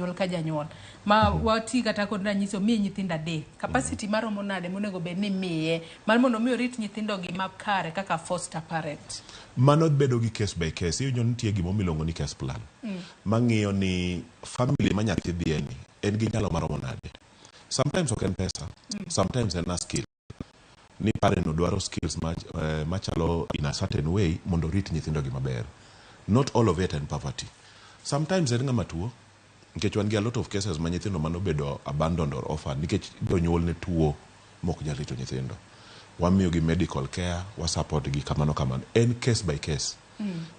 janyuol ka janyuol ma wati kata kod ranyisi omiye nyithindo adek, capacity maromo nade monego bed ni miye mar mondo mi orit nyithindo gi makare kaka foster parent? Mano bedo gi case by case. Iwinjo nitie gimo miluongo ni case plan mang'iyo ni family ma nyathi dhiye ni en gi nyalo maromo nade. Sometimes ok en pesa, sometimes en a skill ni parent no dwaro skills machalo in a certain way mondo orit nyithindo gi maber. Not all of it en poverty. Sometimes en ng'ama tuo, nikech wan gi a lot of cases ma nyithindo manobedo abandoned or orphan nikech jonyuol ne tuo mok nyal rito nyithindo. Wamiyo gi medical care, wa support gi kamano kamano. En case by case.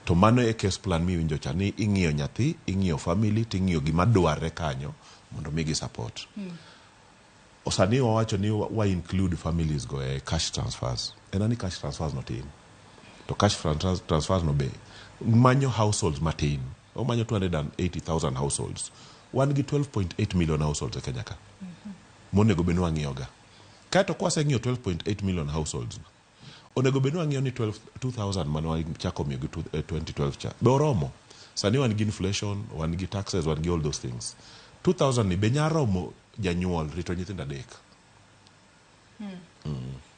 To mano e case plan miwinjo cha ni ing'iyo nyathi, ing'iyo family, ting'iyo gima dwarre kanyo mondo migi support. Sani wawacho ni wa include families go e cash transfers. En ni cash transfers no tin. To cash transfers no be manyo households matin. Omanyo 280,000 households. Wan gi 12.8 million households e Kenya ka. Monego bed ni wang'iyo ga. Kaeto kwaseng'iyo 12.8 million households, onego bed ni wang'iyo ni 12 2000 mane wachako miyo gi 2012 cha be oromo. Sani wan gi inflation, wan gi taxes, wan gi all those things. 2000 ni be nya romo janyuol rito nyithindo adek?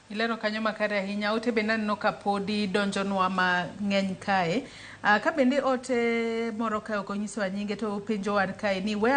Ilero kanyo makare ahinya. Ote bende aneno ka podi donjonwa mang'eny kae. Ka bende ote moro kae ok onyisowa nyinge to penjowa kae ni where